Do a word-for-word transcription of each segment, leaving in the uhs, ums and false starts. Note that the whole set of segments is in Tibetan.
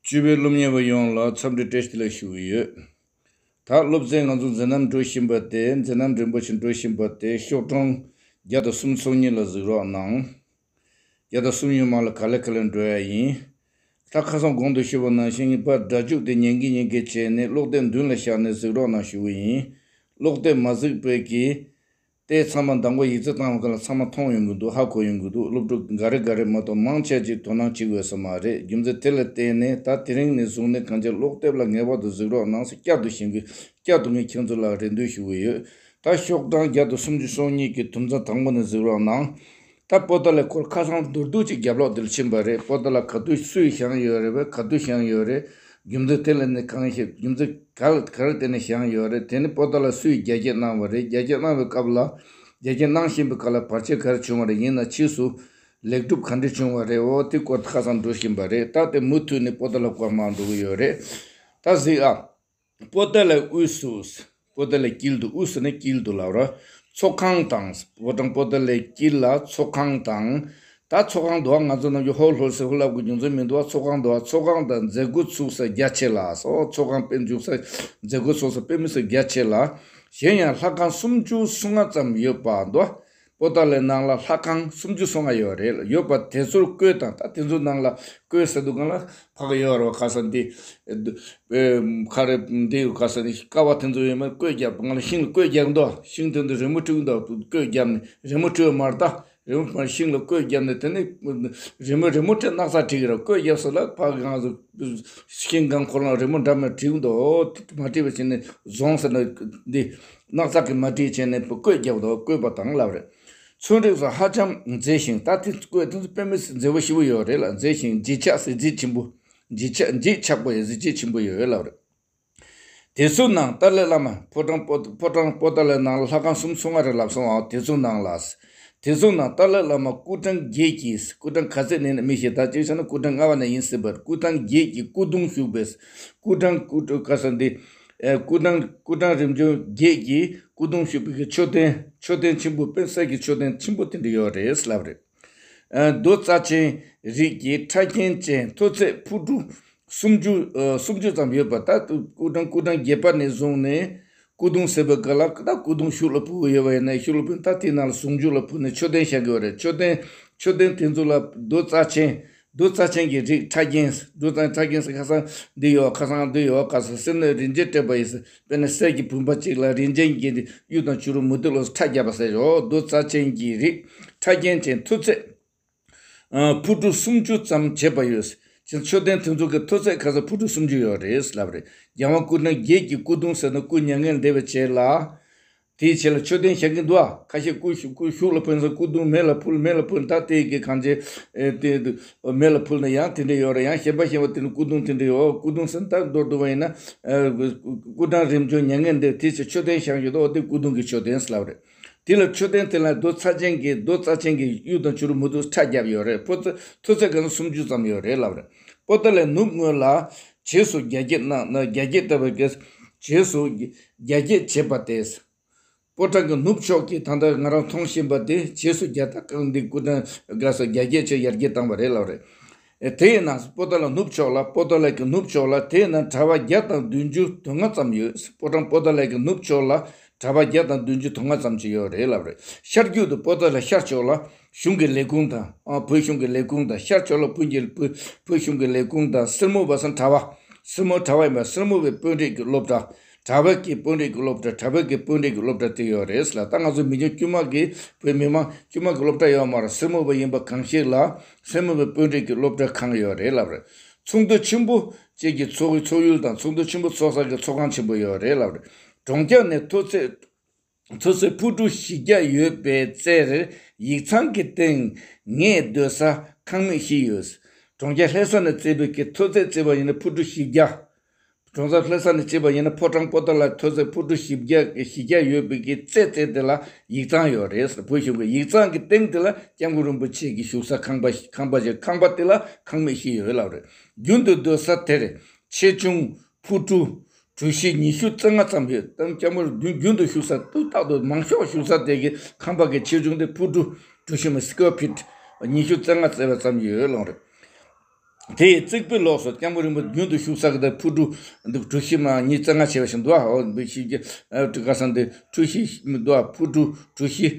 བཅུ་པའི་སློབ་གཉེར་བ་ཡོངས་ལ་འཚམས་འདྲི་བཀྲ་ཤིས་བདེ་ལེགས་ཞུ་གི་ཡོད། ད་སློབ་ཚན་ང་ཚོ་མཛད་རྣམ་འགྲོ་བཞིན་པ་དེ་མཛད་རྣམ་རིམ་པ་བཞིན་འགྲོ་བཞིན་པ་དེ་ཤོག་གྲངས་བརྒྱ་དང་སུམ་ཅུ་སོ་གཉིས་ལ་གཟིགས་རོགས་གནང་། བརྒྱ་དང་སུམ་ཅུ་མ་ལ་ག་ལེ་ག་ལེ་འགྲོ་ཡ་ཡིན། ད་ཁ་སང་གོང་དུ་ཞུས་པ་ནང་བཞིན་ངེས་པར་སྒྲ་འཇུག་དེ་ཉན་གྱིན་ཉན་གྱིན་བྱས་ནས་ཀློག་དེབ་མདུན་ལ་བཞག་ནས་གཟིགས་རོགས་གནང་ཞུ་གི་ཡིན། ཀློག་དེབ་མ་གཟིགས་པའི་གི་དེ་ཚང་མ་མདང་དགོང་ཡིག་ཚད་བཏང་བ་ག་ལ་ཚང་མ་མཐོང་ཡོང་གི་འདུག་ཧ་གོ་ཡོང་གི་འདུག་སློབ་ཕྲུག་འགའ་རེ་འགའ་རེ་མ་གཏོགས་མང་ཆེ་ཅིག་དོ་སྣང་བྱེད་དགོས་ས་མ་རེད། རྒྱུ་མཚན་དེ་ལ་བརྟེན་ནས་ད་དེ་རིང་ནས་བཟུང་ནས་གང་ཅི་ཀློག་དེབ་ལ་ངེས་པར་དུ་གཟིགས་རོགས་གནང་ཟེར་བསྐྱར་དུ་ཞུ་གི་བསྐྱར་དུ་ངས་ཁྱེད་ཚོ་ལ་རེ་འདུན་ཞུ་གི་ཡོད། ད་ཤོག་གྲངས་བརྒྱ་དང་སུམ་ཅུ་སོ་གཉིས་ཀྱི་དུམ་ཚན་དང་པོ་ནས་གཟིགས་རོགས་གནང་། ད་པོ་ཏཱ་ལའི་སྐོར་ཁ་སང་མདོར་བསྡུས་ཅིག་རྒྱབ་ལོགས་འདིར་ཕྱིན་པ་རེད། པོ་ཏཱ་ལ་ག་དུས་སུས་བཞེངས་ཡོད་རེད་བས། ག་དུས་བཞེངས་ཡོད་རེད། རྒྱུ་མཚན་དེ་ལ་ནི་གང་ཞིག་རྒྱུ་མཚན་ག་ལ་ག་རེ་བརྟེན་ནས་བཞེངས་ཡོད་རེད། དེ་ནི་པོ་ཏཱ་ལ་སུས་རྒྱ་སྐྱེད་གནང་བ་རེད། རྒྱ་སྐྱེད་གནང་བའི་སྐབས་ལ་རྒྱ་སྐྱེད་གནང་བཞིན་པའི་སྐབས་ལ་བར་ཆད་ག་རེ་བྱུང་བ་རེད། ཡིན་ན་ཕྱིས་སུ་ལེགས་གྲུབ་ག་འདྲ་བྱུང་བ་རེད། འོ་དེ་སྐོར་ཁ་སང་འགྲོ་བཞིན་པ་རེད། ད་དེ་མུ་མཐུད་ནས་པོ་ཏཱ་ལ་སྐོར་མར་འགྲོ་གི་ཡོད་རེད། ད་གཟིགས་ཨ། པོ་ཏཱ་ལའི་དབུས་སུ། པོ་ཏཱ་ལའི་དཀྱིལ་དུ། དབུས་སུ་ནི་དཀྱིལ་དུ་ལབ་ར། ཚོགས་ཁང་དང་། ཕོ་བྲང་པོ་ཏཱ་ལའི་དཀྱིལ་ལ་ཚོགས་ཁང་དང་། ད་ཚོགས་ཁང་དུ་ང་ཚོ་ནམ་རྒྱུན་ཧོལ་ཧོལ་ཟེར་ཧུ་ལབ་དགོས་རྒྱུ་མཚན་མི་འདུག་ཚོགས་ཁང་དུ་ཚོགས་ཁང་དང་མཛད་སྒོ་ཚུགས་ས་རྒྱ་ཆེ་ལ་སོགས། ཚོགས་ཁང་དཔེ་འཇུག་ས་མཛད་སྒོ་ཚུགས་ས་དཔེ་མི་སྲིད་རྒྱ་ཆེ་ལ། གཞན་ཡང་ལྷ་ཁང་སུམ་ཅུ་སོ་ལྔ་ཙམ་ཡོད་པ་འདུག་པོ་ཏཱ་ལའི་ནང་ལ་ལྷ་ཁང་སུམ་ཅུ་སོ་ལྔ་ཡོད་རེད། ཡོད་པ་དེ་ཚོར་བརྐོས་དང་། ད་དེ་ཚོའི་ནང་ལ་བརྐོས་ཟེར་དུས་སྒང་ལ་ཕ་གི་ཡོད་རེད་བ། ཁ་སང་འདི་ཨེ་ཁ་རེ་འདི་ཁ་སང་འདི་ཀ་བ་དེ་ཚོ་ཡོད་མ་བརྐོས་རྒྱབ། ང་ལ་ཤིང་ལ་བརྐོས་རྒྱབ་འདུག་ཤིང་དེ་ཚོ་རི་མོ་བྲིས་འདུག་བརྐོས་རྒྱབ་ནས་རི་མོ་བྲིས་མར་ད་རི་མོ་མར་ཤིང་ལ་བརྐོས་རྒྱབ་ནས་དེ་ནས་རི་མོ་རི་མོ་བྲིས་སྣག་ཚ་བྲིས་ཀྱི་རེད། བརྐོས་རྒྱབ་ས་ལ་ཕ་གི་ང་ཚོ་ཤིང་སྒང་ཁོ་རང་རི་མོ་འདྲ་མིན་བྲིས་འདུག་དེ་མ་བྲིས་པ་བྱས་ནས་བཟུང་ཟེར་ན་འདི། སྣག་ཚ་གིས་མ་བྲིས་བྱས་ནས་བརྐོས་རྒྱབ་དང་བརྐོས་པ་དང་ལབ་རེད། ཚོན་རིས་སུ་ཧ་ཅང་མཛེས་ཤིང་། ད་དེ་བརྐོས་དེ་ཚོ་དཔེ་མི་སྲིད་མཛེས་པོ་ཞེ་པོ་ཡོད་རེད་ལ། མཛེས་ཤིང་བརྗིད་ཆགས་ཟེར་བརྗིད་ཆེན་པོ། བརྗིད་ཆགས་བརྗིད་ཆགས་པོ་ཡོད་ཟེར་བརྗིད་ཆེན་པོ་ཡོད་ལབ་རེད། དེ་ཚོའི་ནང་ཏཱ་ལའི་བླ་མ་ཕོ་བྲང་པོ་ཕོ་བྲང་པོ་ཏཱ་ལའི་ནང་ལ་ལྷ་ཁང་སུམ་ཅུ་སོ་ལྔ་རེད་ལབ་སོང་ཨ། དེ་ཚོའི་ནང་ལ། དེ་ཚོའི་ནང་ཏཱ་ལའི་བླ་མ་སྐུ་ཕྲེང་བརྒྱད་ཀྱིས། སྐུ་ཕྲེང་ག་ཚད་ནས་ན་མི་ཤེས། ད་ཅིག་བྱས་ན་སྐུ་ཕྲེང་ལྔ་པ་ནས་ཡིན་སྲིད་པར། སྐུ་ཕྲེང་བརྒྱད་ཀྱིས་སྐུ་གདུང་བཞུགས་པས། སྐུ་ཕྲེང་སྐུ་ཕྲེང་ག་ས་འདི། ཨེ་སྐུ་ཕྲེང་སྐུ་ཕྲེང་རིམ་བྱོན་བརྒྱད་ཀྱིས་སྐུ་གདུང་བཞུགས་པའི་མཆོད་རྟེན། མཆོད་རྟེན་ཆེན་པོ་དཔེ་གསེར་གྱི་མཆོད་རྟེན་ཆེན་པོ་དེ་འདྲ་ཡོད་རེད་ལབ་རེད། ཨེ་རྡོ་རྩ་ཆེན་རིགས་ཀྱི་ཕྲ་རྒྱན་ཅན་མཐོ་ཚད་ཕུ་ཁྲུ་སུམ་ཅུ་ཨེ་སུམ་ཅུ་ཙམ་ཡོད་པ། ད་སྐུ་ཕྲེང་སྐུ་ཕྲེང་བརྒྱད་པ་ནས་བཟུང་ནས་སྐུ་གདུང་ཟེར་བའི་སྐབས་ལ་ད་སྐུ་གདུང་ཤུགས་ལ་ཕུལ་ཡོད་པ་ཡིན་ན། ཤུགས་ལ་ཕུལ་ད་དེའི་ནང་ལ་ཟུང་འཇུག་ལ་ཕུལ་ནས་མཆོད་རྟེན་བཞེངས་ཀྱི་ཡོད་རེད། མཆོད་རྟེན་མཆོད་རྟེན་དེ་ཚོ་ལ་རྡོ་རྩ་ཆེན། རྡོ་རྩ་ཆེན་གྱི་རིགས་ཕྲ་རྒྱན། རྡོ་རྩ་ཕྲ་རྒྱན་ཟེར་ཁ་སང་འདི་ཡོད། ཁ་སང་འདི་ཡོད། ཁ་སང་སེར་སྣའི་རིན་ཆེན་སྤྲས་པ་ཡིས། དཔེར་ན་གསེར་གྱི་བུམ་པ་གཅིག་ལ་རིན་ཆེན་གྱི་གཡུ་དང་བྱུ་རུ་མུ་ཏིག་ལོ་ཁྲ་བརྒྱབ་པ་ཟེར་ཡོད། རྡོ་རྩ་ཆེན་གྱི་རིགས་ཕྲ་རྒྱན་ཅན་མཐོ་ཚད་ཨ་ཕུ་ཁྲུ་སུམ་ཅུ་ཙམ་བྱས་པ་ཡོད། ཅིང་མཆོད་རྟེན་དེ་ཚོ་གི་མཐོ་ཚད་ཁ་སང་ཕུ་ཁྲུ་སུམ་ཅུ་ཡོད་རེད་ལབ་རེད། རྒྱལ་དབང་སྐུ་ཕྲེང་བརྒྱད་ཀྱི་སྐུ་གདུང་ཟེར་ན་སྐུ་མྱ་ངན་འདས་པའི་རྗེས་ལ། དེའི་རྗེས་ལ་མཆོད་རྟེན་བཞེངས་ཀྱི་འདུག་ཨ། ཁ་ཤས་སྐུ་ཤུ་སྐུ་ཤུགས་ལ་ཕུལ་ཟེར་སྐུ་གདུང་མེ་ལ་ཕུལ་མེ་ལ་ཕུལ། ད་དེ་གི་གང་ཅི་ཨེ་དེ་མེ་ལ་ཕུལ་ན་ཡང་དེ་འདྲ་ཡོད་རེད། ཡང་གཞན་པ་གཞན་པ་དེ་ནི་སྐུ་གདུང་དེ་འདྲ་ཡོད། སྐུ་གདུང་ཟེར་ན་ད་མདོར་བསྡུ་བ་ཡིན་ན་ཨེ་སྐུ་ཕྲེང་རིམ་བྱོན་མྱ་ངན་འདས། དེའི་རྗེས་མཆོད་རྟེན་བཞེངས་ཡོད་དོ། དེ་སྐུ་གདུང་གི་མཆོད་རྟེན་ལབ་རེད། དེ་ལ་མཆོད་རྟེན་དེ་ལ་རྡོ་རྩ་ཆེན་གྱི་རྡོ་རྩ་ཆེན་གྱི་གཡུ་དང་བྱུ་རུ་མུ་ཏིག་ཁྲ་བརྒྱབ་ཡོད་རེད། ཕོ་ཚ་མཐོ་ཚད་ག་ན་སུམ་ཅུ་ཙམ་ཡོད་རེད་ལབ་རེད། པོ་ཏཱ་ལའི་ནུབ་ངོས་ལ་རྗེས་སུ་རྒྱ་སྐྱེད་གནང་ན། རྒྱ་སྐྱེད་ལྟ་བུའི་གེ་རྗེས་སུ་རྒྱ་སྐྱེད་བྱེད་པ་སྟེ། པོ་བྲང་གི་ནུབ་ཕྱོགས་ཀྱི་ད་ལྟ་ང་རང་མཐོང་བཞིན་པ་དེ་རྗེས་སུ་རྒྱ་ད་གང་འདི་སྐུ་ཕྲེང་ག་ས་རྒྱ་སྐྱེད་ཆེ་ཡར་རྒྱས་བཏང་བ་རེད་ལབ་རེད། དེས་ན་པོ་ཏཱ་ལ་ནུབ་ཕྱོགས་ལ། པོ་ཏཱ་ལ་གི་ནུབ་ཕྱོགས་ལ་དེས་ན་གྲྭ་པ་བརྒྱ་དང་བདུན་ཅུ་དོན་ལྔ་ཙམ་ཡོད། པོ་བྲང་པོ་ཏཱ་ལ་གི་ནུབ་ཕྱོགས་ལ་གྲྭ་པ་བརྒྱ་དང་བདུན་ཅུ་དོན་ལྔ་ཙམ་ཅིག་ཡོད་རེད་ལབ་རེད། ཤར་རྒྱུད་དུ་པོ་ཏཱ་ལ་ཤར་ཕྱོགས་ལ་གཞུང་གི་ལས་ཁུངས་དང་། ཨ་བོད་གཞུང་གི་ལས་ཁུངས་དང་། ཤར་ཕྱོགས་ལ་བོད་ཀྱི་བོད་བོད་གཞུང་གི་ལས་ཁུངས་དང་། སེར་མོ་བ་སང་གྲྭ་པ། སེར་མོ་གྲྭ་པ་ཡིན་པ། སེར་མོ་བའི་དཔོན་རིགས་ཀྱི་སློབ་གྲྭ། གྲྭ་པ་གི་དཔོན་རིགས་ཀྱི་སློབ་གྲྭ། གྲྭ་པ་གི་དཔོན་རིགས་ཀྱི་སློབ་གྲྭ་དེ་ཡོད་རེད་ལ། ད་ང་ཚོ་མི་ཆུང་དཀྱུས་མ་གི་བོད་མི་མང་དཀྱུས་མ་གི་སློབ་གྲྭ་ཡོད་མ་རེད། སེར་མོ་བ་ཡིན་པ་གང་ཞིག་ལ་སེར་མོ་བའི་དཔོན་རིགས་ཀྱི་སློབ་གྲྭ་ཁང་ཡོད་རེད་ལབ་རེད། ཚོགས་འདུ་ཆེན་པོ་བཅས་ཀྱི་ཚོགས་ཚོགས་ཡུལ་དང་། ཚོགས་འདུ་ཆེན་པོ་ཚོགས་ས་ཀྱི་ཚོགས་ཁང་ཆེན་པོ་ཡོད་རེད་ལབ་རེད། གྲོང་ཁྱེར་ནས་མཐོ་ཚད་མཐོ་ཚད་ཕུ་ཁྲུ་བཞི་བརྒྱ་ཡོད་པའི་རྩེར་ཡིག་ཚང་གི་སྟེང་ངས་སྡོད་ས་ཁང་མིག་བཞི་ཡོད། གྲོང་ཁྱེར་ལྷ་ས་ནས་བརྩིས་པའི་གི་མཐོ་ཚད་བརྩིས་པ་ཡིན་ན་ཕུ་ཁྲུ་བཞི་བརྒྱ། གྲོང་ཚོ་ལྷ་ས་ནས་བརྩིས་པ་ཡིན་ན་ཕོ་བྲང་པོ་ཏཱ་ལ་མཐོ་ཚད་ཕུ་ཁྲུ་བཞི་བརྒྱ་བཞི་བརྒྱ་ཡོད་པའི་གི་རྩེ་རྩེ་དེ་ལ་ཡིག་ཚང་ཡོད་རེད། བོད་གཞུང་གི་ཡིག་ཚང་གི་སྟེང་དེ་ལ་སྐྱབས་མགོན་རིན་པོ་ཆེ་གི་བཞུགས་ས་ཁང་པ་ཁང་པ་ཞིག་ཁང་པ་དེ་ལ་ཁང་མིག་བཞི་ཡོད་ལབ་རེད། རྒྱུན་དུ་སྡོད་ས་དེར་ཆེ་ཆུང་ཕུ་ཁྲུ་གྲུ་བཞི་ཉི་ཤུ་རྩ་ལྔ་ཙམ་ཡོད། ད་སྐྱབས་མགོན་རྒྱུན་རྒྱུན་དུ་བཞུགས་ས་ཏུ་རྟག་ཏུ་མང་ཤོས་བཞུགས་ས་དེ་གི་ཁང་པ་གི་ཆེ་ཆུང་དེ་ཕུ་ཁྲུ་གྲུ་བཞི་མ་སི་ཀོར་ཕིཊ་ཉི་ཤུ་རྩ་ལྔ་བརྩི་བ་ཙམ་ཡོད་ལབ་རེད། དེའི་རྩིག་པའི་ལོགས་སུ་སྐྱབས་མགོན་རིན་པོ་ཆེ་རྒྱུན་དུ་བཞུགས་ས་གི་ད་ཕུ་གྲུ་འདུག་གྲུ་བཞི་མ་ཉི་ཤུ་རྩ་ལྔ་བྱས་པ་ཞིག་འདུག་ཨ། འོ་འདི་ཞིག་གི་ཨ་གྲུ་ཁ་སང་དེ་གྲུ་བཞི་མི་འདུག་ཨ། ཕུ་གྲུ་གྲུ་བཞི་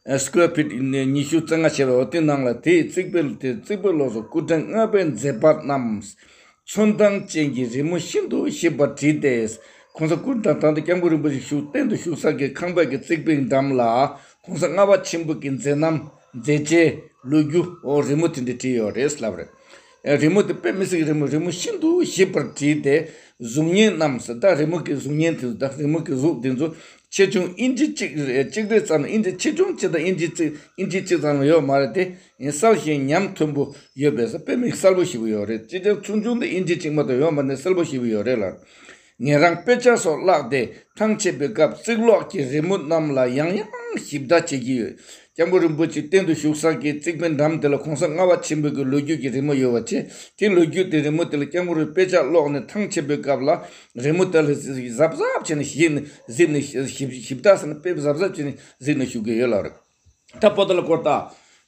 ཨ་སྐུ་ཕིཊ་ཉི་ཤུ་རྩ་ལྔ་བྱས་པ་འོ་དེ་ནང་ལ་དེའི་རྩིག་པའི་དེ་རྩིག་པའི་ལོགས་སུ་སྐུ་ཕྲེང་ལྔ་པའི་མཛད་པ་རྣམས། ཚོན་མདངས་ཅན་གྱི་རི་མོ་ཤིན་ཏུ་ཞིབ་པར་བྲིས་ཏེ། གོང་ས་སྐུ་ད་ད་ལྟ་སྐྱབས་མགོན་རིན་པོ་ཆེ་བཞུགས་གཏན་དུ་བཞུགས་ས་གི་ཁང་པ་གི་རྩིག་པའི་འགྲམ་ལ་གོང་ས་ལྔ་པ་ཆེན་པོ་གི་མཛད་རྣམ་མཛད་རྗེས་ལོ་རྒྱུས་འོ་རི་མོ་དེ་འདྲ་བྲིས་ཡོད་རེད་ལབ་རེད། ཨེ་རི་མོ་དེ་དཔེ་མི་སྲིད་རི་མོ་རི་མོ་ཤིན་ཏུ་ཞིབ་པར་བྲིས་ཏེ། གཟུགས་བརྙན་རྣམས་སུ་ད་རི་མོ་གི་གཟུགས་བརྙན་དེ་ཚོ་ད་རི་མོ་གི་གཟུགས་དེ་ཚོ་ཆེ་ཆུང་ཨིན་ཅི་གཅིག་རེ་གཅིག་རེ་ཙམ་ཨིན་ཅི་ཆེ་ཆུང་གཅིག་དང་ཨིན་ཅི་གཅིག་ཨིན་ཅི་གཅིག་ཙམ་ཡོད་མ་རེད་དེ། ཡིན་གསལ་ཞིང་ཉམས་མཐོན་པོ་ཡོད་པས་ས་དཔེ་མི་གསལ་པོ་ཞེ་པོ་ཡོད་རེད། ཅི་ཅང་ཆུང་ཆུང་དེ་ཨིན་ཅི་གཅིག་མ་གཏོགས་ཡོད་མ་ནི་གསལ་པོ་ཞེ་པོ་ཡོད་རེད་ལ། ངེད་རང་དཔེ་ཆ་སོགས་བཀླགས་ཏེ་ཐང་ཆད་པའི་སྐབས་རྩིག་ལོགས་ཀྱི་རི་མོ་རྣམས་ལ་ཡང་ཡང་ཞིབ་ལྟ་བྱེད་ཀྱི་ཡོད། སྐྱབས་མགོན་རིན་པོ་ཆེ་གཏན་དུ་བཞུགས་ས་ཀྱི་རྩིག་པའི་འགྲམ་དེ་ལ་གོང་ས་ལྔ་པ་ཆེན་པོ་གི་ལོ་རྒྱུས་ཀྱི་རི་མོ་ཡོད་པ་བྱས། དེ་ལོ་རྒྱུས་དེ་རི་མོ་དེ་ལ་སྐྱབས་མགོན་རིན་པོ་ཆེ་དཔེ་ཆ་ཀློག་ནས་ཐང་ཆད་པའི་སྐབས་ལ་རི་མོ་དེ་ལ་གཟབ་གཟབ་བྱས་ནས་གཟིགས་ནས་གཟིགས་ནས་ཞིབ་ཞིབ་ལྟ་ཟེར་ན་དཔེ་གཟབ་གཟབ་བྱས་ནས་གཟིགས་ནས་བཞུགས་ཀྱི་ཡོད་ལབ་རེད། ད་པོ་ཏཱ་ལ་སྐོར་ལྟ།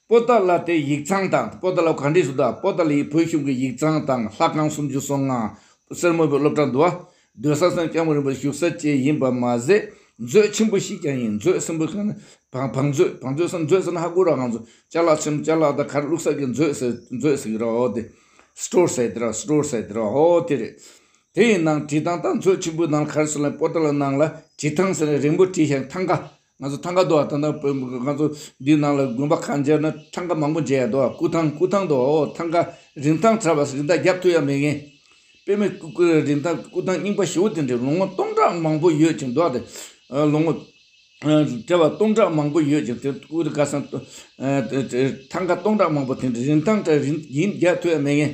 པོ་ཏཱ་ལ་དེ་ཡིག་ཚང་དང་པོ་ཏཱ་ལ་ག་འདྲས་སུ་ད་པོ་ཏཱ་ལ་ཡི་བོད་གཞུང་གི་ཡིག་ཚང་དང་ལྷ་ཁང་སུམ་ཅུ་སོ་ལྔ། སེར་མོ་བའི་སློབ་གྲྭ་འདུག་བ། སྡོད་ས་སེམས་སྐྱབས་མགོན་རིན་པོ་བཞུགས་ས་བཅས་ཡིན་པ་མ་ཟད། མཛོད་ཆེན་པོ་ཞིག་ཀྱང་ཡིན། མཛོད་སེམས་པོ་གང་ན་བང་བང་མཛོད་བང་མཛོད་སམ་མཛོད་ཟེར་ན་ཧ་གོ་ར་གང་ཚོ་ཅ་ལག་ཆེན་ཅ་ལག་དང་གར་བླུགས་ས་གི་མཛོད་ཟེར་མཛོད་ཟེར་གི་ར་འོ་དེ། སི་ཊོར་ཟེར་དེ་ར་སི་ཊོར་ཟེར་དེ་ར་འོ་དེ་རེད། དེ་ཡི་ནང་བྲིས་ཐང་དང་མཛོད་ཆེན་པོའི་ནང་གར་སོང་ལ་པོ་ཏཱ་ལ་ནང་ལ་བྲིས་ཐང་ཟེར་ནས་རིང་པོ་བྲིས་ཤིང་ཐང་ག་ང་ཚོ་ཐང་ག་འདུག་ཨ། ད་ནང་ང་ཚོ་འདི་ནང་ལ་དགོན་པ་གང་མཇལ་ན་ཐང་ག་མང་པོ་མཇལ་ཡ་འདུག་ཨ། སྐུ་ཐང་སྐུ་ཐང་འདུག་ཨོ་ཐང་ག་རིན་ཐང་བྲལ་བ་རིན་ཐང་རྒྱབ་ཐུབ་ཡ་མེད་མཁན། དཔེ་མེད་སྐུ་སྐུ་རིན་ཐང་སྐུ་ཐང་རྙིང་པ་ཞེ་པོ་དེ་འདྲའི་ལོ་ངོ་སྟོང་ཕྲག་མང་པོ་ཡོད་ཅིང་འདུག་ཨ། དེ་ལོ་ངོ་བྲལ་བ་སྟོང་ཕྲག་མང་པོ་ཡོད་ཅིང་དེ་སྐུ་དེ་ག་ས་ཐང་ག་སྟོང་ཕྲག་མང་པོ་དེ་འདྲའི་རིན་ཐང་བྲལ་རིན་ཡིན་རྒྱག་ཐུབ་ཡ་མེད་མཁན།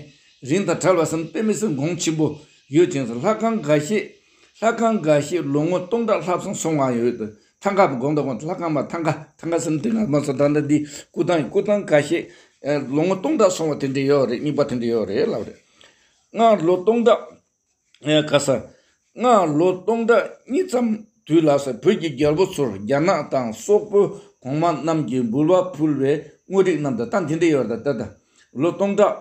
རིན་དང་བྲལ་བ་སམ་དཔེ་མི་སྲིད་གོང་ཆེན་པོ་ཡོད་ཅིང་ལྷ་ཁང་འགའ་ཤས་ལྷ་ཁང་འགའ་ཤས་ལོ་ངོ་སྟོང་ཕྲག་ལྷག་ཙམ་སོང་བ་ཡོད། ཐང་ག་དགོངས་དག་དགོངས་ལྷ་ཁང་མ་ཐང་ག་ཐང་ག་ཟེར་ན་དེ་ང་མ་སོ་ད་ལྟ་འདི་སྐུ་ཐང་སྐུ་ཐང་ཁ་ཤས་ལོ་ངོ་སྟོང་ཕྲག་སོང་བ་དེ་འདྲ་ཡོད་རེད། རྙིང་པ་དེ་འདྲ་ཡོད་རེད་ལབ་རེད། སྔར་ལོ་སྟོང་ཕྲག་ག་ས་སྔར་ལོ་སྟོང་ཕྲག་གཉིས་ཙམ་དུས་ལ་ས་བོད་ཀྱི་རྒྱལ་པོ་ཚོར་རྒྱ་ནག་དང་སོག་པོའི་གོང་མ་རྣམས་ཀྱིས་འབུལ་བ་ཕུལ་བའི་དངོས་རིགས་རྣམས་དང་ད་འདི་འདྲ་ཡོད་རེད། ད་ད་ལོ་སྟོང་ཕྲག་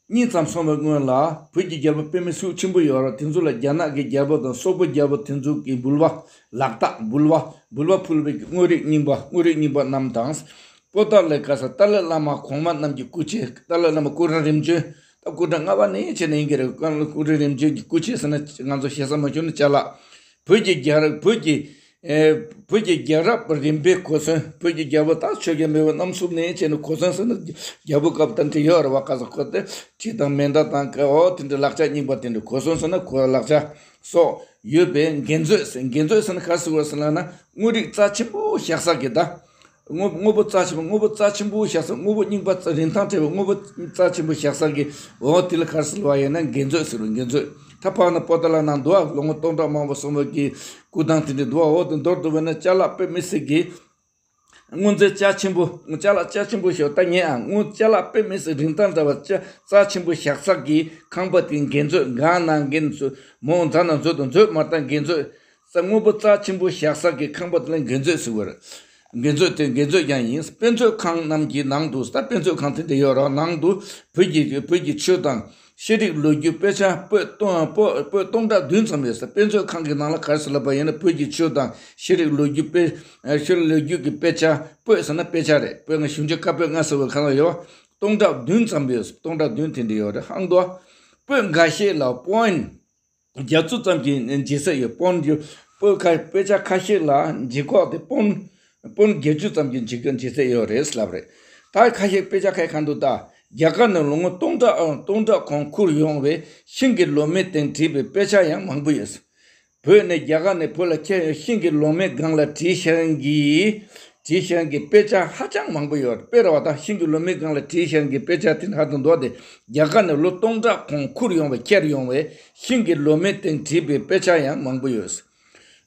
གཉིས་ཙམ་སོང་བའི་སྔོན་ལ་བོད་ཀྱི་རྒྱལ་པོ་དཔེ་མི་སྲིད་ཆེན་པོ་ཡོད་རེད། དེ་ཚོ་ལ་རྒྱ་ནག་གི་རྒྱལ་པོ་དང་སོག་པོ་རྒྱལ་པོ་དེ་ཚོ་གི་འབུལ་བ་ལག་རྟགས་འབུལ་བ་འབུལ་བ་ཕུལ་བའི་དངོས་རིགས་རྙིང་པ་དངོས་རིགས་རྙིང་པ་རྣམས་དང་། པོ་ཏཱ་ལའི་ག་ས་ཏཱ་ལའི་བླ་མ་གོང་མ་རྣམས་ཀྱི་སྐུ་ཆས། ཏཱ་ལའི་བླ་མ་སྐུ་ཕྲེང་རིམ་བྱོན་ད་སྐུ་ཕྲེང་ལྔ་པ་ནས་བྱས་ནས་ཡིན་གྱི་རེད། སྐུ་ཕྲེང་རིམ་བྱོན་གྱི་སྐུ་ཆས་ཟེར་ན་ང་ཚོ་ཞེ་ས་མ་ཞུ་ན་ཅ་ལག་བོད་ཀྱི་རྒྱལ་རབས་བོད་ཀྱི་ཨེ་བོད་ཀྱི་རྒྱལ་རབས་རིམ་པའི་གོ་མཚོན། བོད་ཀྱི་རྒྱལ་པོ་ད་ཆོས་རྒྱལ་མེས་དབོན་རྣམ་གསུམ་ནས་བྱས་ནས་གོ་མཚོན་ཟེར་ན་རྒྱལ་པོ་སྐབས་དང་འབྲེལ་ཡོད་རེད་བ། ག་ས་ཁོ་དེ་ཁྲི་དང་མཎྜལ་དང་ཀ་འོ་དེ་འདྲའི་ལག་ཆ་རྙིང་པ་དེ་འདྲའི་གོ་མཚོན་ཟེར་ན་གོ་ལག་ཆ་སོགས་ཡོད་པའི་འགན་མཛོད་ཟེར། འགན་མཛོད་ཟེར་ན་ག་ཟེར་བ་ཟེར་ན་ན་དངོས་རིགས་རྩ་ཆེན་པོ་བཞག་ས་གི་ད། དངོས་དངོས་པོ་རྩ་ཆེན་པོ་དངོས་པོ་རྩ་ཆེན་པོ་བཞག་ས་དངོས་པོ་རྙིང་པ་རྩ་རིན་ཐང་བྲལ་བའི་དངོས་པོ་རྩ་ཆེན་པོ་བཞག་ས་གི་འོ་དེ་ལ་ག་རེ་ཟེར་བ་ཡིན་ན་འགན་མཛོད་ཟེར་བ། འགན་མཛོད་ད་ཕག་ན་པོ་ཏཱ་ལ་ནང་འདུག་ཨ། ལོ་ངོ་སྟོང་ཕྲག་མང་པོ་སོང་བའི་གི་སྐུ་ཐང་དེ་འདྲ་འདུག་ཨ། འོ་དེ་མདོར་བསྡུ་བས་ན་ཅ་ལག་དཔེ་མི་སྲིད་གི་དངོས་རྫས་རྩ་ཆེན་པོ་ཅ་ལག་རྩ་ཆེན་པོ་ཞིག་ད་ཉན་ཨ། དངོས་ཅ་ལག་དཔེ་མི་སྲིད་རིན་ཐང་བྲལ་བ་རྩ་རྩ་ཆེན་པོ་བཞག་ས་གི་ཁང་པ་དེ་འགན་མཛོད། གང་ན་འགན་མཛོད་མོ་འཛའ་ན་མཛོད་དང་མཛོད་མ་ལྟ་འགན་མཛོད། ས་དངོས་པོ་རྩ་ཆེན་པོ་བཞག་ས་གི་ཁང་པ་དེ་ལ་འགན་མཛོད་ཟེར་བ་རེད། འགན་མཛོད་དེ་འགན་མཛོད་ཀྱང་ཡིན། དཔེ་མཛོད་ཁང་རྣམས་ཀྱི་ནང་དུ་ད་དཔེ་མཛོད་ཁང་དེ་འདྲ་ཡོད་རེད། ནང་དུ་བོད་ཀྱི་བོད་ཀྱི་ཆོས་དང་ཤེས་རིག་ལོ་རྒྱུས་དཔེ་ཆ་པོད་སྟོང་པོད་པོད་སྟོང་ཕྲག་བདུན་ཙམ་ཡོད་ས། དཔེ་མཛོད་ཁང་གི་ནང་ལ་ག་རེ་ཟེར་ལབ་པ་ཡིན་ན་བོད་ཀྱི་ཆོས་དང་ཤེས་རིག་ལོ་རྒྱུས་དཔེ་ཤེས་རིག་ལོ་རྒྱུས་ཀྱི་དཔེ་ཆ་པོད་ཟེར་ན་དཔེ་ཆ་རེད། དཔེར་ན་གཞུང་ཆེན་ཀ་པོད་ལྔ་ཟེར་བའི་ཁ་ལ་ཡོད་པ་སྟོང་ཕྲག་བདུན་ཙམ་ཡོད་ས། སྟོང་ཕྲག་བདུན་དེ་འདྲ་ཡོད་རེད། ཧང་དོ་པོད་འགའ་ཤས་ལ་པོན་བརྒྱད་ཅུ་ཙམ་གྱི་ལྗིད་ཚད་ཡོད། པོན་གྱི་པོད་ཁ་དཔེ་ཆ་ཁ་ཤས་ལ་ལྗིད་ཁོག་དེ་པོན་པོན་བརྒྱད་ཅུ་ཙམ་གྱི་ལྗིད་ལྗིད་ཚད་ཡོད་རེད་ལབ་རེད། ད་ཁ་ཤས་དཔེ་ཆ་ཁ་ཤས་གང་འདུག་ད་རྒྱ་གར་ནས་ལོ་ངོ་སྟོང་ཕྲག་སྟོང་ཕྲག་གོང་ཁུར་ཡོང་བའི་ཤིང་གི་ལོ་མའི་སྟེང་བྲིས་པའི་དཔེ་ཆ་ཡང་མང་པོ་ཡོད། བོད་ནས་རྒྱ་གར་ནས་བོད་ལ་ཁྱེར་ཡོང་ཤིང་གི་ལོ་མའི་སྒང་ལ་བྲིས་ཤིང་གི་བྲིས་ཤིང་གི་དཔེ་ཆ་ཧ་ཅང་མང་པོ་ཡོད་རེད། དཔེ་ར་བ་དང་ཤིང་གི་ལོ་མའི་སྒང་ལ་བྲིས་ཤིང་གི་དཔེ་ཆ་དེ་ཧ་ཅང་འདུག་སྟེ། རྒྱ་གར་ནས་ལོ་སྟོང་ཕྲག་གོང་ཁུར་ཡོང་བའི་ཁྱེར་ཡོང་བའི་ཤིང་གི་ལོ་མའི་སྟེང་བྲིས་པའི་དཔེ་ཆ་ཡང་མང་པོ་ཡོད།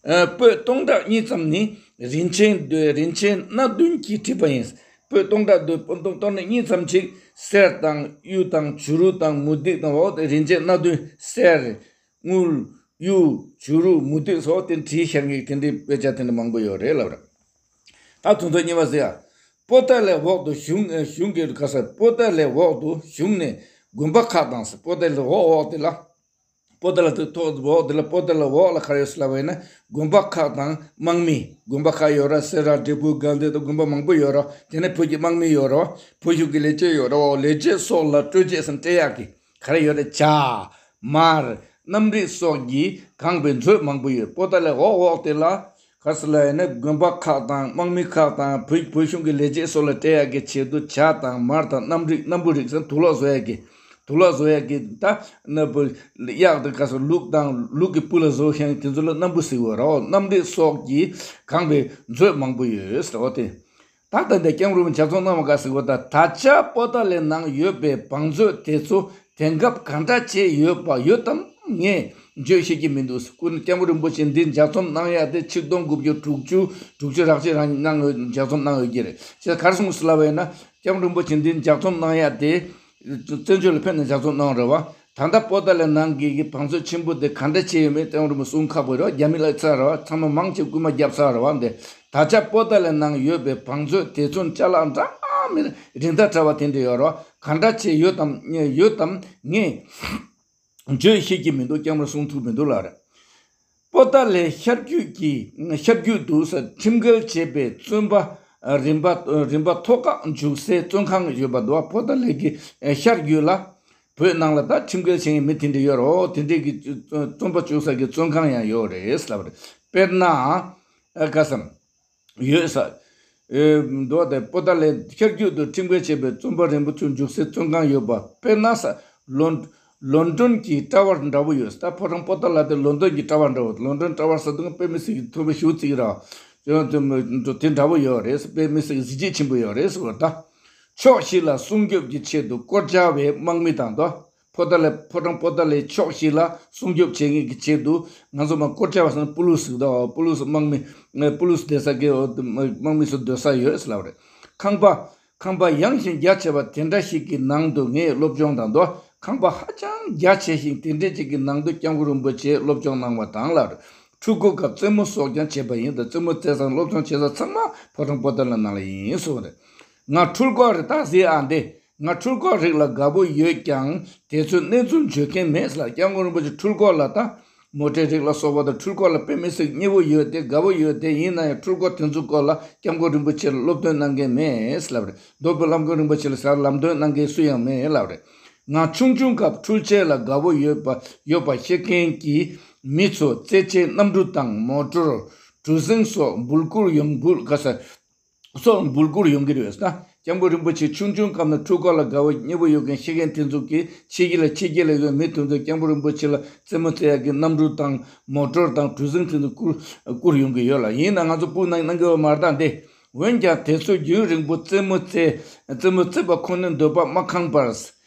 ཨ་པོད་སྟོང་ཕྲག་གཉིས་ཙམ་ནི་རིན་ཆེན་རིན་ཆེན་སྣ་བདུན་གྱིས་བྲིས་པ་ཡིན། པོད་སྟོང་ཕྲག་བདུན་པོད་སྟོང་ཕྲག་གཉིས་ཙམ་ཅིག་གསེར་དང་གཡུ་དང་བྱུ་རུ་དང་མུ་ཏིག་དང་འོ་དེ་རིན་ཆེན་སྣ་བདུན་གསེར། དངུལ། གཡུ། བྱུ་རུ། མུ་ཏིག་སོགས་དེ་བྲིས་ཤག་གི་དེ་འདྲའི་དཔེ་ཆ་དེ་འདྲ་མང་པོ་ཡོད་རེད་ལབ་རེད། ད་དུང་ཚོ་གཉིས་པ་ཟེར་ཡ། པོ་ཏཱ་ལའི་འོག་ཏུ་གཞུང་གཞུང་གི་ག་ས་པོ་ཏཱ་ལའི་འོག་ཏུ་གཞུང་ནས་ དགོན་པ་ཁག་དང་ཟེར། པོ་ཏཱ་ལའི་འོག་འོག་དེ་ལ། པོ་ཏཱ་ལ་དེ་ཐོག་འོག་དེ་ལ། པོ་ཏཱ་ལའི་འོག་ལ་ག་རེ་ཡོད་ཟེར་ལབ་པ་ཡིན་ན། དགོན་པ་ཁག་དང་དམག་མི། དགོན་པ་ཁག་ཡོད་ར། སེ་ར་འབྲས་སྤུངས་དགའ་ལྡན་དང་དགོན་པ་མང་པོ་ཡོད་ར། དེ་ནས་བོད་ཀྱི་དམག་མི་ཡོད་ར། བོད་གཞུང་གི་ལས་བྱེད་ཡོད་ར། ལས་བྱེད་སོགས་ལ་སྤྲོད་ཆས་སམ་སྤྲད་ཡག་གི་ག་རེ་ཡོད་རེད། ཇ། མར། སྣམ་རིགས་སོགས་ཀྱིས་གང་བའི་མཛོད་མང་པོ་ཡོད། པོ་ཏཱ་ལའི་འོག་འོག་དེ་ལ་ག་ཟེར་ལབ་ཡིན་ན། དགོན་པ་ཁག་དང་དམག་མི་ཁག་དང་བོད་བོད་གཞུང་གི་ལས་བྱེད་སོགས་ལ་སྤྲད་ཡག་གི་ཆེད་དུ་ཇ་དང་མར་དང་སྣམ་རིགས། སྣམ་བུ་རིགས་སམ་དུག་ལོག་བཟོ་ཡག་གི། དུག་ལོག་བཟོ་ཡག་གི་ད་སྣམ་བུ། གཡག་དང་ག་ཟེར། ལུག་དང་ལུག་གི་སྤུ་ལ་བཟོ་མཁན་དེ་ཚོ་ལ་སྣམ་བུ་ཟེར་གྱི་ཡོད་ར། སྣམ་རིགས་སོགས་ཀྱིས་གང་བའི་མཛོད་མང་པོ་ཡོད་ཟེར་བ་དེ། ད་ལྟ་འདི་སྐྱབས་མགོན་རིན་པོ་ཆེ་ལྗགས་རྩོམ་གནང་བ་ག་ཟེར་གོ། ད་ད་ཆ་པོ་ཏཱ་ལའི་ནང་ཡོད་པའི་བང་མཛོད་དེ་ཚོ་དེང་སྐབས་གང་འདྲ་བྱས་ཡོད་པ། ཡོད་དམ་ངས་བརྗོད་ཤེས་ཀྱི་མི་འདུག། སྐུ་ན་སྐྱབས་མགོན་རིན་པོ་ཆེ་འདི་ལྗགས་རྩོམ་གནང་ཡག་དེ་ཆིག་སྟོང་དགུ་བརྒྱ་དྲུག་ཅུ། དྲུག་ཅུ་རེ་གཅིག་རང་གནང་ཡོད། ལྗགས་རྩོམ་གནང་ཡོད་ཀྱི་རེད། བྱས་ག་རེ་གསུངས་ཟེར་ལབ་པ་ཡིན་ན། སྐྱབས་མགོན་རིན་པོ་ཆེ་འདི་ལྗགས་རྩོམ་གནང་ཡག་དེ། བཙན་བྱོལ་ལ་ཕེབས་ནས་ལྗགས་རྩོམ་གནང་རེད་བ། ད་ལྟ་པོ་ཏཱ་ལའི་ནང་གི་གི་བང་མཛོད་ཆེན་པོ་དེ་ག་འདྲ་བྱས་ཡོད་མེད་སྐྱབས་མགོན་རིན་པོ་གསུང་ཁག་པོ་རེད་བ། རྒྱ་མི་བརླག་ཚར་རེད་བ། ཚང་མ་མང་ཆེ་རྐུན་མ་བརྒྱབ་ཚར་རེད་བ། འདི་ད་ཆ་པོ་ཏཱ་ལའི་ནང་ཡོད་པའི་བང་མཛོད་དེ་ཚོ་ཅ་ལག་འདྲ་མིན་རིན་ཐང་བྲལ་བ་དེ་འདྲ་ཡོད་རེད་བ། ག་འདྲ་བྱས་ཡོད་དམ་ཡོད་དམ་ངས་བརྗོད་ཤེས་ཀྱི་མི་འདུག། སྐྱབས་མགོན་གསུང་ཐུབ་མི་འདུག་ལབ་རེད། པོ་ཏཱ་ལའི་ཤར་རྒྱུད་ཀྱི་ཤར་རྒྱུད་དུ་ཁྲིམས་འགལ་བྱས་པའི་བཙོན་པ་རིམ་པ་རིམ་པ་ཐོག་ཁག་འཇུག་སའི་བཙོན་ཁང་ཡོད་པ་འདུག། པོ་ཏཱ་ལའི་གི་ཤར་རྒྱུད་ལ། བོད་ནང་ལ་ད་ཁྲིམས་འགལ་བྱེད་མཁན་མི་དེ་འདྲ་ཡོད་རེད། དེ་འདྲའི་གི་བཙོན་པ་བཅུག་ས་གི་བཙོན་ཁང་ཡང་ཡོད་རེད་ལབ་རེད། དཔེར་ན། ཨ་ག་སམ། ཡོད་ས། ཨེ་འདུག་སྟེ། པོ་ཏཱ་ལའི་ཤར་རྒྱུད་དུ་ཁྲིམས་འགལ་བྱས་པའི་བཙོན་པ་རིམ་པ་ཚོ་འཇུག་སའི་བཙོན་ཁང་ཡོད་པ། དཔེར་ན་ས། ལོན། ལོན་ཌོན་གྱི་ཊ་ཝར་འདྲ་བོ་ཡོད་ས། ད་ཕོ་བྲང་པོ་ཏཱ་ལ་དེ་ལོན་ཌོན་གྱི་ཊ་ཝར་འདྲ་བོ། ལོན་ཌོན་ཊ་ཝར་ཟེར་དུས་དཔེ་མི་སྲིད་ཀྱི་མཐོ་པོ་ཞེ་པོ་ཅིག་རེད། དེ་འདྲ་བོ་ཡོད་རེད། དཔེ་མི་སྲིད་ཀྱི་གཟི་བརྗིད་ཆེན་པོ་ཡོད་རེད་ཟེར་བ་ད། ཕྱོགས་བཞི་ལ་སྲུང་སྐྱོབ་ཀྱི་ཆེད་དུ་བཀོད་འཇགས་པའི་དམག་མི་དང་དོ། ཕོ་ཏཱ་ལའི། ཕོ་བྲང་པོ་ཏཱ་ལའི་ཕྱོགས་བཞི་ལ་སྲུང་སྐྱོབ་བྱེད་མཁན་གྱི་ཆེད་དུ། ང་ཚོ་མ་བཀོད་འཇགས་པ་ཟེར་ན་པུ་ལུ་སི་དང་། པུ་ལུ་སི་དམག་མི། པུ་ལུ་སི་སྡོད་ས་གི་དམག་མི་ཚོ་སྡོད་ས་ཡོད་ལབ་རེད། ཁང་པ། ཁང་པ་ཡངས་ཤིང་རྒྱ་ཆེ་བ་དེ་འདྲ་ཞིག་གི་ནང་དུ་ངས་སློབ་སྦྱོང་དང་དོ། ཁང་པ་ཧ་ཅང་རྒྱ་ཆེ་ཞིང་དེ་འདྲ་ཅིག་གི་ནང་དུ་སྐྱབས་མགོན་རིན་པོ་ཆེས་སློབ་སྦྱོང་གནང་བ་དང་ལབ་རེད། འཕྲུལ་འཁོར་སྐབས་རྩེད་མོ་སོགས་ཀྱང་བྱེད་པ་ཡིན། ད་རྩེད་མོ་རྩེ་ས་སློབ་སྦྱོང་བྱེད་ས་ཚང་མ་ཕོ་བྲང་པོ་ཏཱ་ལ་ནང་ལ་ཡིན་གསུངས་རེད། ང་འཕྲུལ་འཁོར་རེད་ད་ཟེར་ཨ་འདི། ང་འཕྲུལ་འཁོར་རིགས་ལ་དགའ་པོ་ཡོད་ཀྱང་དེ་ཚོའི་གནས་ཚུལ་བརྗོད་མཁན་མེད་ལ། སྐྱབས་མགོན་རིན་པོ་ཆེ་འཕྲུལ་འཁོར་ལ་ད། མོ་ཊའི་རིགས་ལ་སོགས་པ་དང་། འཕྲུལ་འཁོར་ལ་དཔེ་མི་སྲིད་མཉེས་པོ་ཡོད་དེ། དགའ་པོ་ཡོད་དེ། ཡིན་ན་ཡང་འཕྲུལ་འཁོར་དེ་ཚོའི་སྐོར་ལ་སྐྱབས་མགོན་རིན་པོ་ཆེ་ལ་སློབ་སྟོན་གནང་མཁན་མེད་ལབ་རེད། མདོ་དབུས་སློབ་དཔོན་རིན་པོ་ཆེ་ལ་ཟེར་ལམ་སྟོན་གནང་མཁན་སུ་ཡང་མེད་ལབ་རེད། ང་ཆུང་ཆུང་སྐབས་འཕྲུལ་ཆས་ལ་དགའ་པོ་ཡོད་པ་ཡོད་པ་ཤེས་མཁན་གྱི་མི་ཚོ་རྩེད་ཆས་གནམ་གྲུ་དང་མོ་ཊོར། གྲུ་གཟིངས་སོགས་འབུལ་བསྐུར་ཡོང་འབུལ་ག་ས། སོགས་འབུལ་བསྐུར་ཡོང་གི་རེད་ཟེར་ན། སྐྱབས་མགོན་རིན་པོ་ཆེ་ཆུང་ཆུང་སྐབས་ནས་འཕྲུལ་འཁོར་ལ་དགའ་བོ་མཉེས་པོ་ཡོད་མཁན་ཤེས་མཁན་དེ་ཚོ་གིས་ཕྱི་རྒྱལ་ལ་ཕྱི་རྒྱལ་ལ་ཡོད་མི་དེ་ཚོ་སྐྱབས་མགོན་རིན་པོ་ཆེ་ལ་རྩེད་མོ་རྩེ་ཡག་གི་གནམ་གྲུ་དང་མོ་ཊོར་དང་གྲུ་གཟིངས་དེ་ཚོ་བསྐུར་བསྐུར་ཡོང་གི་ཡོད་ལ། ཡིན་ན་ང་ཚོ་སྤུ་གནང་གནང་གི་ཡོད་མ་རེད་ད་འདི། འོན་ཀྱང་དེ་ཚོ་རྒྱུན་རིང་པོ་རྩེད་མོ་རྩེ་རྩེད་མོ་རྩེ་བ་ཁོ་ནའི་འདོད་པ་མ་ཁེངས་པར།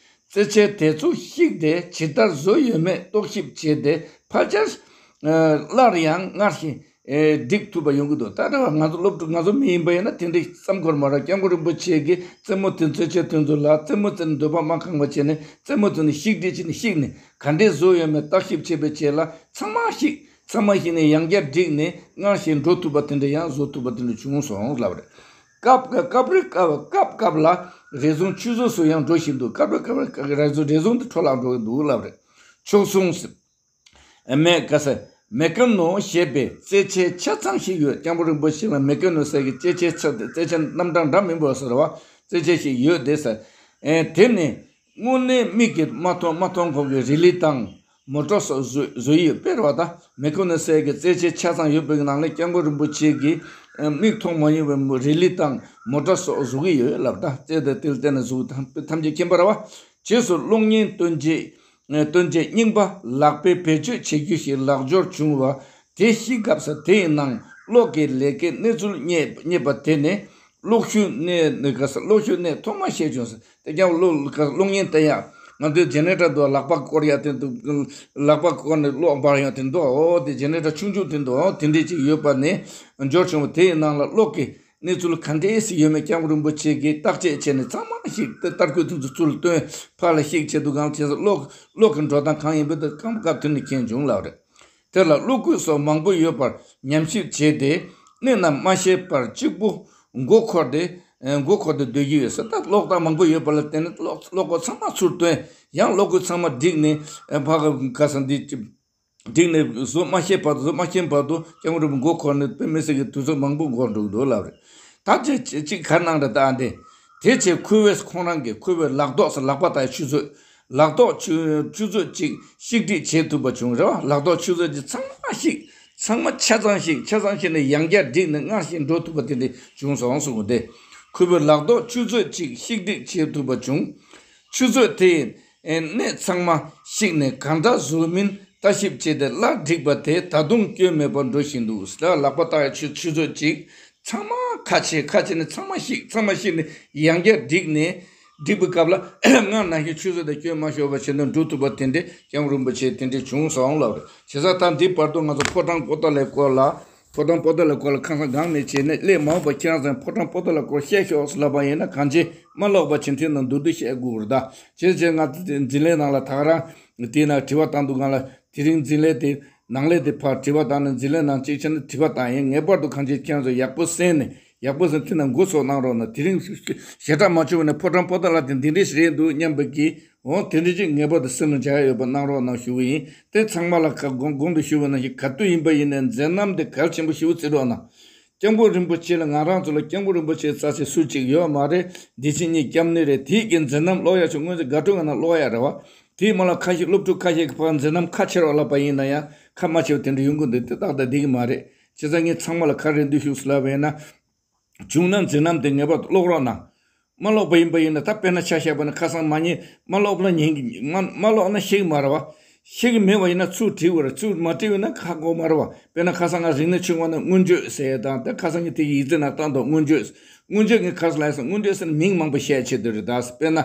རྩེད་ཆས་དེ་ཚོ་བཤིག་སྟེ་ཇི་ལྟར་བཟོས་ཡོད་མེད་རྟོག་ཞིབ་བྱས་ཏེ་ཕལ་ཆེར་སླར་ཡང་སྔར་བཞིན་སྒྲིག་ཐུབ་པ་ཡོང་གི་འདུག། ད་ལྟ་བར་ང་ཚོ་སློབ་ཕྲུག་ང་ཚོ་མི་ཡིན་པ་ཡིན་ན་དེ་འདྲ་བསམ་དགོས་མ་རེད། སྐྱབས་མགོན་རིན་པོ་ཆེ་གིས་རྩེད་མོ་དེ་རྩེད་ཆས་དེ་ཚོ་ལ་རྩེད་མོ་རྩེ་ནས་འདོད་པ་མ་ཁེངས་པ་བྱས་ནས་རྩེད་མོ་དེ་ཚོ་བཤིག་སྟེ་ཅི་ནས་བཤིག་ནས་ག་འདྲས་བཟོས་ཡོད་མེད་བརྟག་ཞིབ་བྱས་པའི་རྗེས་ལ་ཚང་མ་བཤིག་ཚང་མ་བཤིག་ནས་ཡང་བསྐྱར་བསྒྲིགས་ནས་སྔར་བཞིན་འགྲོ་ཐུབ་པ་དེ་འདྲ་ཡང་བཟོ་ཐུབ་པ་དེ་འདྲ་བྱུང་སོང་ལབ་རེད། སྐབས་སྐབས་རེ་སྐབས་སྐབས་སྐབས་ལ་རེ་ཟུང་ཆུད་ཟོས་སུ་ཡང་འགྲོ་བཞིན་འདུག། སྐབས་རེ་སྐབས་རེ་རེ་ཟུང་རེ་ཟུང་དུ་འཕྲོ་བརླག་འགྲོ་གི་འདུག་ལབ་རེད། ཆོག་སོང་ཟེར། མེ་ག་ས་མེ་ཀ་ནོ་ཞེས་པའི་རྩེད་ཆས་ཆ་ཚང་ཞིག་ཡོད། སྐྱབས་མགོན་རིན་པོ་ཆེ་ལ་མེ་ཀ་ནོ་ཟེར་གྱི་རྩེད་ཆས་ཆ་རྩེད་ཆས་རྣམ་གྲངས་འདྲ་མིན་པ་ཟེར་བ་རྩེད་ཆས་ཤིག་ཡོད་དེ་ཟེར། ཨེ་དེ་ནི་དངོས་གནས་མིག་གིས་མ་མཐོང་མ་མཐོང་གོང་གི་རི་ལི་དང་མོ་ཊ་སོགས་བཟོ་བཟོ་ཡི་ཡོད། དཔེར་བ་ད་མེ་ཀ་ནོ་ཟེར་གྱི་རྩེད་ཆས་ཆ་ཚང་ཡོད་པའི་ནང་ལས་སྐྱབས་མགོན་རིན་པོ་ཆེ་གིས་ཨེ་མིག་མཐོང་མ་མྱོང་བའི་རི་ལི་དང་མོ་ཊ་སོགས་བཟོ་གི་ཡོད་ལབ། ད་རྩེད་དང་དེ་ལ་བརྟེན་ནས་བཟོ་ཐམས་ཅད་མཁྱེན་པ་རེད་བ། རྗེས་སུ་གློག་བརྙན་སྟོན་ཆས། སྟོན་ཆས་རྙིང་པ་ལག་པས་བེད་སྤྱོད་བྱེད་རྒྱུ་ཞིག་ལག་འབྱོར་བྱུང་བ་དེ་བཤིག་སྐབས་སུ་དེའི་ནང་གློག་གི་ལས་ཀའི་གནས་ཚུལ་རྙེད་རྙེད་པ་དེ་ནི་གློག་ཤུགས་ནས་ནི་ག་ས་གློག་ཤུགས་ནས་ཐོག་མ་ཤེས་བྱུང་ཟེར། དེ་ཀྱང་གློག་ག་གློག་བརྙན་བལྟ་ཡག་ང་ཚོའི་ཇེ་ནེ་རེ་ཊར་འདུག། ལག་པ་བསྐོར་ཡག་དེ་འདུག། ལག་པ་བསྐོར་ནས་གློག་འབར་ཡག་དེ་འདུག། འོ་དེ་ཇེ་ནེ་རེ་ཊར་ཆུང་ཆུང་དེ་འདུག། འོ་དེ་འདྲས་ཅིག་ཡོད་པ་ནི་འབྱོར་བྱུང་བ་དེའི་ནང་ལ་གློག་གི་གནས་ཚུལ་ག་འདྲས་སེ་ཡོད་མེད་སྐྱབས་མགོན་རིན་པོ་ཆེ་གིས་བརྟག་དཔྱད་བྱས་ནས་ཚང་མ་ཞིག་ཏུ་ལྟ་སྐུལ་དེ་ཚོ་ཚུར་བཏོན། ཕར་ལ་བཤིག་བྱེད་དུ་གང་བྱེད་ས་གློག་གློག་གི་འགྲོ་སྟངས་གང་ཡིན་པ་དེ་སྐབས་སྐབས་དུས་ནས་མཁྱེན་བྱུང་ལབ་རེད། དེ་ལ་གློག་སྐུད་སོགས་མང་པོ་ཡོད་པར་ཉམས་ཞིབ་བྱས་ཏེ་གནད་རྣམས་མ་ཤེས་པར་གཅིག་པུ་མགོ་འཁོར་ཏེ་ མགོ་འཁོར་ཏེ་སྡོད་ཀྱི་ཡོད་ས། ད་གློག་དང་མང་པོ་ཡོད་པ་ལ་བརྟེན་ནས་གློག་གློག་སྐུད་ཚང་མ་ཚུར་བཏོན། ཡང་གློག་སྐུད་ཚང་མ་བསྒྲིགས་ནས་ཕ་ག་ག་ས་འདི་བསྒྲིགས་ནས་བཟོ་མ་ཤེས་བར་དུ་བཟོ་མ་ཤེས་བར་དུ་སྐྱབས་མགོན་རིན་པོ་མགོ་འཁོར་ནས་དཔེ་མི་སྲིད་ཀྱི་དུས་ཚོད་མང་པོ་འགོར་འགྲོ་གི་འདུག་ལབ་རེད། ད་ཅི་ཅི་ཅིག་ག་གནང་རེད་ད་ཨ་འདི། དེ་བྱས་ཁུ་བས་ཁོང་རང་གི་ཁུ་བའི་ལག་ཐོགས་སུ་ལག་པ་དང་ཆུ་ཚོད། ལག་ཐོགས་ཆུ་ཆུ་ཚོད་ཅིག་ཤིག་སྒྲིག་བྱེད་ཐུབ་པ་བྱུང་རེད་བ། ལག་ཐོགས་ཆུ་ཚོད་ཅིག་ཚང་མ་ཤིག་ཚང་མ་ཆ་ཚང་ཤིག་ཆ་ཚང་ཤིག་ནས་ཡང་བསྐྱར་བསྒྲིགས་ནས་སྔར་བཞིན་འགྲོ་ཐུབ་པ་དེ་འདྲ་བྱུང་སོང་གསུངས་གོ་དེ། ཁུ་བའི་ལག་ཐོགས་ཆུ་ཚོད་ཅིག་ཤིག་སྒྲིག་བྱེད་ཐུབ་པ་བྱུང་། ཆུ་ཚོད་དེ་ཡི་གནས་ཚང་མ་ཤིག་ནས་གང་འདྲ་བཟོ་མིན་ལྟ་ཞིབ་བྱས་ཏེ་སླར་བསྒྲིགས་པ་དེ་ད་དུང་སྐྱོན་མེད་པར་འགྲོ་བཞིན་འདུག་ལག་པ་བཏགས་ཡ་ཆུ་ཆུ་ཚོད་ཅིག་ཚང་མ་ཁ་ཕྱེ་ཁ་ཕྱེ་ནས་ཚང་མ་ཤིག་ཚང་མ་ཤིག་ནས་ཡང་བསྐྱར་བསྒྲིགས་ནས་བསྒྲིགས་པའི་སྐབས་ལ་སྔར་ནང་བཞིན་ཆུ་ཚོད་དང་སྐྱོན་མ་ཤོར་བ་བྱས་ནས་འགྲོ་ཐུབ་པ་དེ་འདྲའི་སྐྱབས་མགོན་རིན་པོ་ཆེ་དེ་འདྲའི་བྱུང་སོང་ལབ་རེད། བྱས་ཙང་ད་འདི་བར་དུ་ང་ཚོ་ཕོ་བྲང་པོ་ཏཱ་ལའི་སྐོར་ལ་ཕོ་བྲང་པོ་ཏཱ་ལའི་སྐོར་ལ་ཁ་སང་སྒང་ནས་བྱས་ནས་སླེབས་མ་འོངས་པ་ཁྱེད་རང་ཚོ་ཕོ་བྲང་པོ་ཏཱ་ལའི་སྐོར་བཤད་ཤོག་ལབ་པ་ཡིན་ན་གང་ཅི་མ་ཀློག་པ་བྱིན་མཐུན་ནང་བསྡུ་བསྡུ་བཤད་དགོས་རེད་ད། བྱས་ཙང་ང་འཛིན་གྲྭའི་ནང་ལ་ད་ག་རང་དེའི་ནང་དྲི་བ་བཏང་འདུག་གང་ལ། དེ་རིང་འཛིན་གྲྭ་དེ་ནང་ལས་དེ་ཕར་དྲི་བ་བཏང་ནས་འཛིན་གྲྭ་ནང་གཅིག་བྱས་ན་དྲི་བ་བཏང་ཡིན། ངེས་པར་དུ་གང་ཅི་ཁྱེད་རང་ཚོ་ཡག་པོ་གསན་ནས་ཡག་པོ་གསན་དེ་ནང་འགོ་ཚུགས་གནང་རོགས་གནང་། དེ་རིང་ཞེ་དྲག་མ་བྱུང་བ་ནས་ཕོ་བྲང་པོ་ཏཱ་ལ་དེ་འདི་འདྲ་ཞིག་རེད་འདུག་སྙམ་པའི་གི་འོ་དེ་འདྲ་ཅིག་ངེས་པར་དུ་སེམས་ལ་འཇགས་ཡ་ཡོད་པ་གནང་རོགས་གནང་ཞུ་གི་ཡིན། དེ་ཚང་མ་ལ་ག་གོང་གོང་དུ་ཞུ་བ་ནང་བཞིན་ག་དུས་ཡིན་པ་ཡིན་ནའི་མཛད་རྣམ་དེ་གལ་ཆེན་པོ་ཞེ་པོ་བརྩི་རོགས་གནང་། སྐྱབས་མགོན་རིན་པོ་ཆེ་ལ་ང་རང་ཚོ་ལ་སྐྱབས་མགོན་རིན་པོ་ཆེ་རྩ་ཆེ་སུ་གཅིག་ཡོད་མ་རེད། འདི་ཕྱི་གཉིས་སྐྱབས་གནས་རེད། དེའི་གི་མཛད་རྣམ་ཀློག་ཡ་ཆུ་སྔོན་ཆད་དགའ་སྤྲོ་ངང་ནས་ཀློག་ཡ་རེད་བ། དེའི་མ་ལ་ཁ་ཤས་སློབ་ཕྲུག་ཁ་ཤས་ཀྱི་ཕར་མཛད་རྣམ་ཁ་ཕྱེ་རོགས་ལབ་པ་ཡིན་ན་ཡང་ཁ་མ་ཕྱེ་བ་དེ་འདྲ་ཡོང་གི་འདུག་དེ་ཏག་ཏག་བསྡད་ཀྱི་མ་རེད། བྱས་ཙང་ངས་ཚང་མ་ལ་ག་རེ་འདུག་ཞུ་ལབ་པ་ཡིན་ན། བྱུང་ན་མཛད་རྣམ་དེ་ངེས་པར་དུ་ཀློག་རོགས་གནང་། མ་ཀློག་པ་ཡིན་པ་ཡིན་ན་ད་དཔེར་ན་ཆ་བཞག་པ་ན་ཁ་སང་མ་ཉན་མ་ཀློག་པ་ལ་ཉན་གི་མ་མ་ཀློག་ན་ཤེས་ཀྱི་མ་རེད་བ། ཤེས་ཀྱི་མེད་པ་ཡིན་ན་ཚུར་དྲི་དགོས་རེད། ཚུར་མ་དྲི་བས་ན་ཧ་གོ་མ་རེད་བ། དཔེར་ན་ཁ་སང་ང་རིག་གནས་ཆུང་བ་ན་མངོན་བརྗོད་ཟེར་ཡ་དང་ད་ཁ་སང་ངས་དེ་ཡིག་ཚད་ནང་བཏང་འདུག་མངོན་བརྗོད། མངོན་བརྗོད་ངས་ག་རེ་ལབ་ཡ་ཟེར་ན་མངོན་བརྗོད་ཟེར་ན་མིང་མང་པོ་བཤད་ཆེད་དུ་རེད་ད། དཔེར་ན་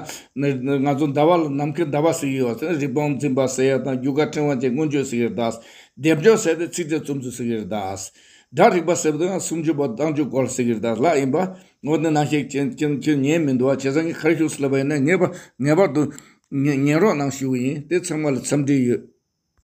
ང་ཚོ་ཟླ་བ་ལ་ནམ་མཁའི་ཟླ་བ་ཟེར་གྱི་ཡོད་ཟེར་ན་རི་བོང་འཛིན་པ་ཟེར་ཡ་དང་རྒྱུ་སྐར་ཕྲེང་བ་བཅས་མངོན་བརྗོད་ཟེར་གྱི་རེད་ད། སྡེབ་སྦྱོར་ཟེར་ཏེ་ཚིགས་བཅད་རྩོམ་ཚུལ་ཟེར་གྱི་རེད་ད། སྒྲ་རིག་པ་ཟེར་བ་དེ་ཡང་སུམ་ཅུ་པ་རྟགས་འཇུག་སྐོར་ཟེར་གྱི་རེད་ད་ལ་ཡིན་པ། འོ་དེ་ནང་བཞིན་ཁྱོད་ཁྱོད་ཁྱོད་ཉན་མི་འདུག་བ། བྱས་ཙང་ངས་ག་རེ་ཞུ་ཟེར་ལབ་པ་ཡིན་ན་ངེས་པ་ངེས་པར་དུ་ཉན་ཉན་རོགས་གནང་ཞུ་གི་ཡིན། དེ་ཚང་མ་ལ་འཚམས་འདྲི་ཡོད།